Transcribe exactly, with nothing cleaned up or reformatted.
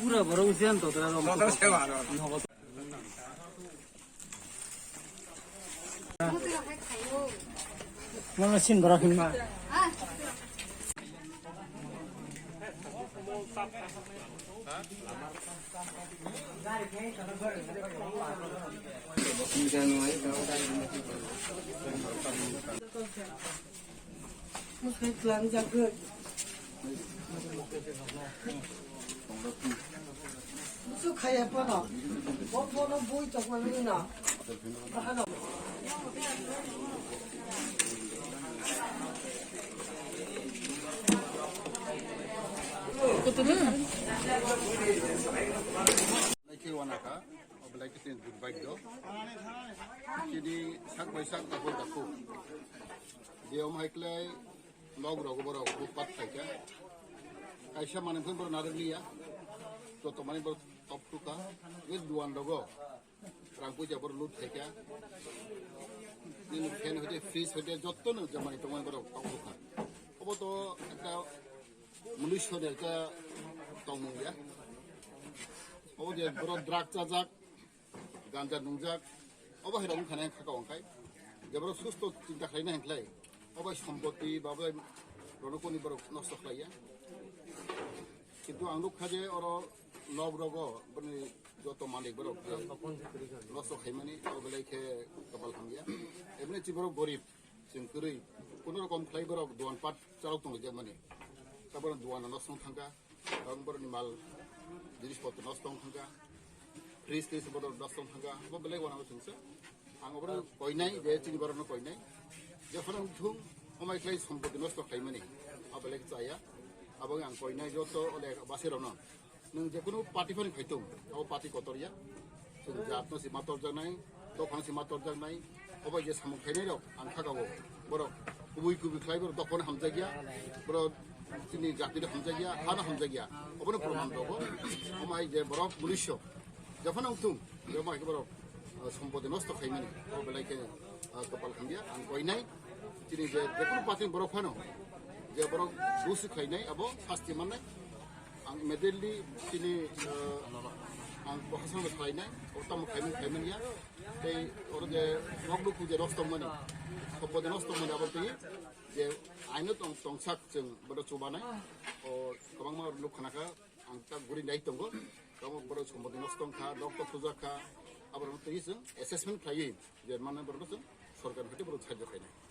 Pura borok ujian to tara. Mana sin borok hinma. Musu khaya pono. Bo pono bui tokmani na. Belai khe wanakha, belai khe chini durbhagyo. Chini sak bai sak dakhuk dakhuk. Biyom hai khlai log rogo borok bupat khaikha. Kaisa manwi phun borok narwk liya. Joto manwi borok top thukha. Ye duan rogo. Rang puja borok lut khaikha. Nini fan hoite fridge hoite jotto no jamani tongmani borok top thukha. Obo to ekta Mwnwi soni ekta tongmung ya. Obo je borok drug chajak, ganja nungjak, obo hai rok wngkha nai khaka wngkhai. Je borok susto chinta khlaina hinkhlai, obo hai sompoti ba obo hai rwnokoni borok nosto khlaiya. Kintu ang nukha je oro nok rogo bini joto malik borok je nosto khaimani, obo belai khe kapal hamya. Ebini chi borok gorib. Chwng kwrwi kuno rokom khlai borok dogan pat chalok tonglaijak mani. Tabok dogan nosto wng thangkha, tabok borokni mal jinis potro nosto wng thangkha, fridge twi se borok nosto wng thangkha, bo belai uanama chwngsa. Ang obono koinai, je chini borokno koinai. Jephano wng thung, omai khlai sompoti nosto khlaimani, abo belai khe chaya. Abo ang koinai joto ole basirokno. Nwng jekunu party phano phai tong, abo party kotor ya. Chwng jat no si ma torjak nai, dophano si ma torjak nai. Obo je samung khainai rok ang kha kabo. Borok kubui kubui khlai borok dophano hamjak ya. Borok chini jati no hamjak ya, hano hamjak ya. Obono proman rogo. Omo hai je borok munisyo. Jephano wng thung, je omo hai borok, ah, sompoti nosto khaimani. Obo belai khe, ah, kapal hamya, ang koinai. Chini je jekunu party borok phano, je borok dusi khlainai, abo sasti mannai. Ang immediately chini, eh, ang proshasonno salainai, o tamo khaiman khaiman ya. Tei oro je nok nukhung je nosto mani, sompoti nosto mani abo tei je aino tong tongsak chwng bodo chubanai. O kwbangma nuk khana kha, ang ta guri nai tongo. Tamo bodo sompoti nosto wngkha, nok to thujak kha, abo tei chwng assessment khlaiwi je mane bodo chwng sorkar hoite bodo sajjo khainai.